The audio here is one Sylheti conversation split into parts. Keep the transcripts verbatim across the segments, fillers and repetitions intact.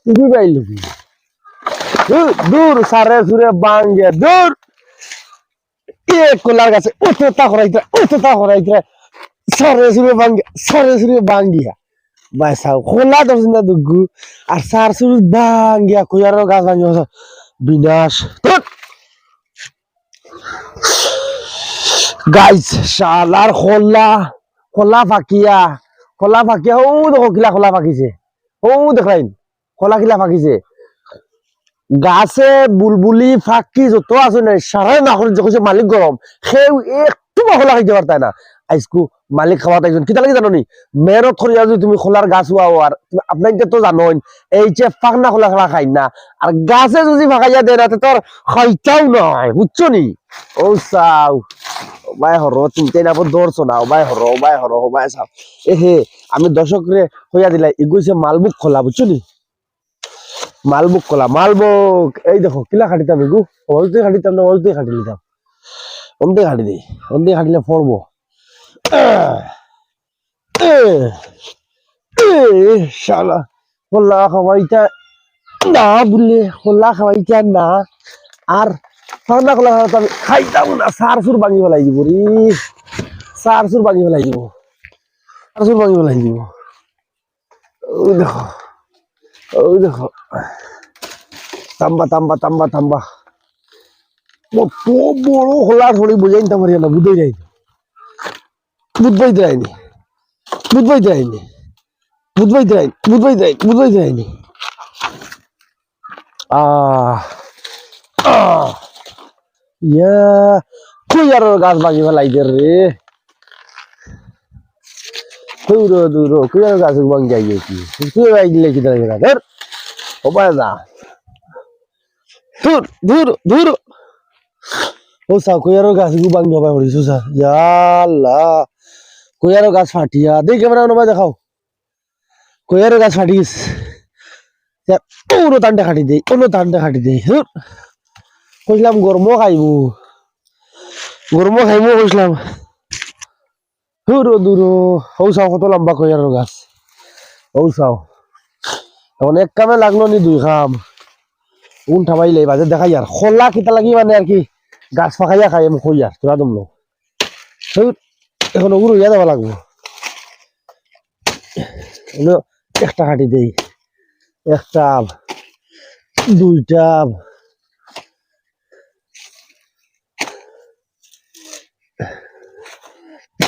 তুই বাইল কি? দূর, দূর, সারে সুরে বাঙ্গিয়া, দূর। এ কলার গাছে, অতটা করাইতরা, অতটা করাইতরা। সারে সুরে বাঙ্গিয়া, সারে সুরে বাঙ্গিয়া। ভাই সাব, কলা ধরছে না দুগু। আর সার সুরে বাঙ্গিয়া, কইয়ারর গাছ ভাঙ্গিয়া, বিনাশ। ধুর। Guys, শালার কলা, কলা ফাকিয়া, কলা ফাকিয়া, অউ দেখো কিলা কলা ফাকিছে, অউ দেখলাইন, কলা কিলা ফাকিছে। গাছে বুলবুলি ফাকি যত আছে না, সারা না করে যখন সে মালিক গরম, কেউ একটু বা কলা খাইতে পারতায় না। আইজকু মালিক খাওয়াত আইছইন, কিতা লাগি জানো নি? মেহনত করিয়া যদি তুমি কলার গাছ উয়াও, আর আপনাইনতে তো জানইন, এই যে ফাকনা কলা ছাড়া খাইন না, আর গাছে যদি ফাকাইয়া দেয় না, তে তো আর খাইতাও নায়, বুঝছো নি? অউ চাও, অবায় হরো, তুমি তাই না আবার ধরছো না, অবায় হরো, অবায় হরো, অবায় চাও। এ হে, আমি দর্শকরে কইয়া দিলাই, ইগু অইছে মালভোগ কলা, বুঝছো নি? মালভোগ কলা, মালভোগ। এই দেখো, কিলা কাটিতাম ইগু, অন্তে কাটিতাম না, অন্তে কাটি নিতাম, অন্তে কাটি দেই, অন্তে কাটিলে পড়বো। এ, এ, শালা, কলা খাওয়াইতা না বুলে, কলা খাওয়াইতা না। আর ঠান্ডা কলা খাওয়াইতা আমি খাইতাম না, সার সুর ভাঙি ফেলাই দিব রে, সার সুর ভাঙি ফেলাই দিব, সার সুর ভাঙি ফেলাই দিব। অউ দেখো, অউ দেখো, তাম্বা, তাম্বা, তাম্বা, তাম্বা। কত বড় কলার ছড়ি বুঝাইতাম পারি না, বুঝাই যায়। বুঝবাই দেয়নি, বুঝবাই দেয়নি, বুঝবাই দেয়নি, বুঝবাই দেয়নি, বুঝবাই দেয়নি। আহ, আহ, ইয়া, কইয়ারর গাছ ভাঙি ফেলাই দে রে। কইরো দূরো, কইয়ারর গাছ ভাঙি যাই কি? তুই ভাই দিলে কি দাঁড়াবে না? ধর, ও ভাই যা। ধুর, ধুর, ধুর। অউ চাও, কইয়ারর গাছ ইগু ভাঙি অবায় পড়িছে, অউ চাও। ইয়া আল্লাহ। কইয়ারর গাছ ফাটিয়া। দেই camera অনো ভাই দেখাও। কইয়ারর গাছ ফাটি গেছে। ইয়া, অনো তানটা কাটি দেই, অনো তানটা কাটি দেই। ধুর। কইছিলাম গরমও খাইবো। গরমও খাইবো কইছিলাম। হুরো দুরো, অউ চাও কত লম্বা কইয়ারর গাছ। অউ চাও। এখন এক কামে লাগলো নি দুই কাম। উন ঠাবাইলে বাদে দেখাইয়ার। কলা কিতা লাগি মানে আর কি গাছ ফাকাইয়া খাই আমি কইয়ার, তোরা দমলো। হুর, এখন অগুর অইয়া দেওয়া লাগবো। হলো একটা কাটি দেই। একটা, দুইটা,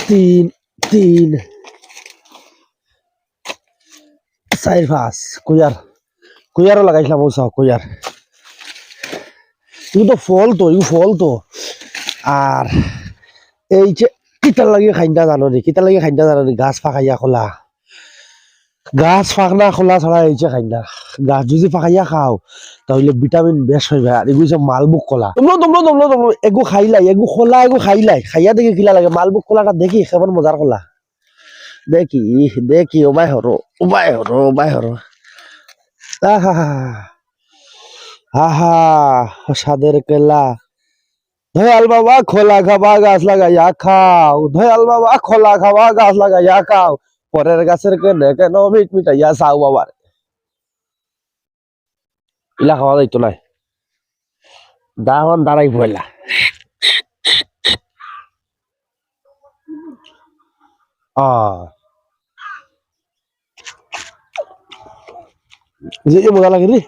তিন, তিন, চাইর, পাঁচ, কইয়ার, কইয়ারও লাগাইছিলাম, অউ চাও, কইয়ার। ইগু তো ফল তো, ইগু ফল তো। আর এই যে কিতার লাগি খাইন্দা জানো নি, কিতার লাগি খাইন্দা জানো নি, গাছ ফাকাইয়া কলা। গাছ ফাকনা কলা ছাড়া এইচে খাইন না। গাছ যদি ফাকাইয়া খাও, তাইলে ভিটামিন বেশ পাইবা। আর ইগু অইছে মালভোগ কলা। দমলো, দমলো, দমলো, দমলো। এগু খাইলাই, এগু কলা, এগু খাইলাই। খাইয়া দেখি কিলা লাগে। মালভোগ কলাটা দেখি, কেমন মজার কলা। দেখি, দেখি, ও ভাই হরো, ও ভাই হরো, ও ভাই হরো। আহা, আহা, সাদের কেলা। দয়াল বাবা কলা খাবা গাছ লাগাইয়া খাও, দয়াল বাবা কলা খাবা গাছ লাগাইয়া খাও, পরের গাছের কেনে কেন মিট মিটাইয়া চাও বাবার। ইলা খাওয়া যাইতো নায়, দাহন দাঁড়াই পয়লা। আহ, যে যে মজা লাগে রে,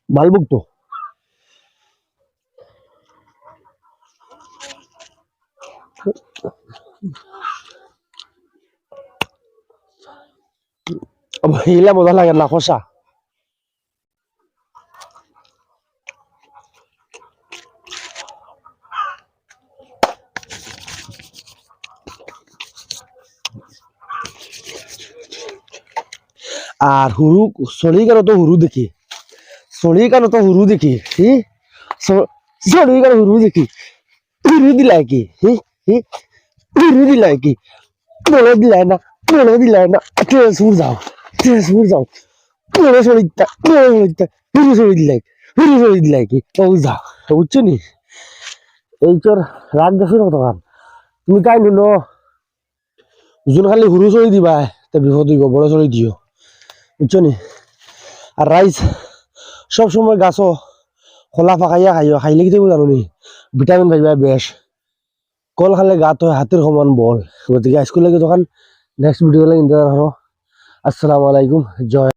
মালভোগ তো। ইলা মজা লাগে না, খসা। আর হুরু, সলিগানো তো হুরু দেখি, সলিগানো তো হুরু দেখি, হি? স-, সলিগানো হুরু দেখি, হুরু দিলাই কি, হি? হি? হুরু দিলাই কি? বলে দিলাই না, বলে দিলাই না, তেজপুর যাও, তেজপুর যাও। বড় শরীরটা, বড় শরীরটা, হুরু শরীর দিলাই, হুরু শরীর দিলাই কি? ও যা, বুঝছো নি? এই তোর রাগ দেখছো না কতখান? তুমি তাই নুনো, দুজন খালি হুরু শরীর দিবা, তে বিপদ হইব, বড় শরীর দিও, বুঝছো নি? আর রাইস সব সময় গাছো কলা পাকাইয়া খাইও, খাইলে কিতা অইবো জানো নি? ভিটামিন পাইবা বেশ। কল খালে গাত অয় হাতির সমান বল। গতিকে আইজকুর লাগি অতখান, নেক্সট ভিডিও লাগি ইন্তজার করো। আসসালামু আলাইকুম, জয়।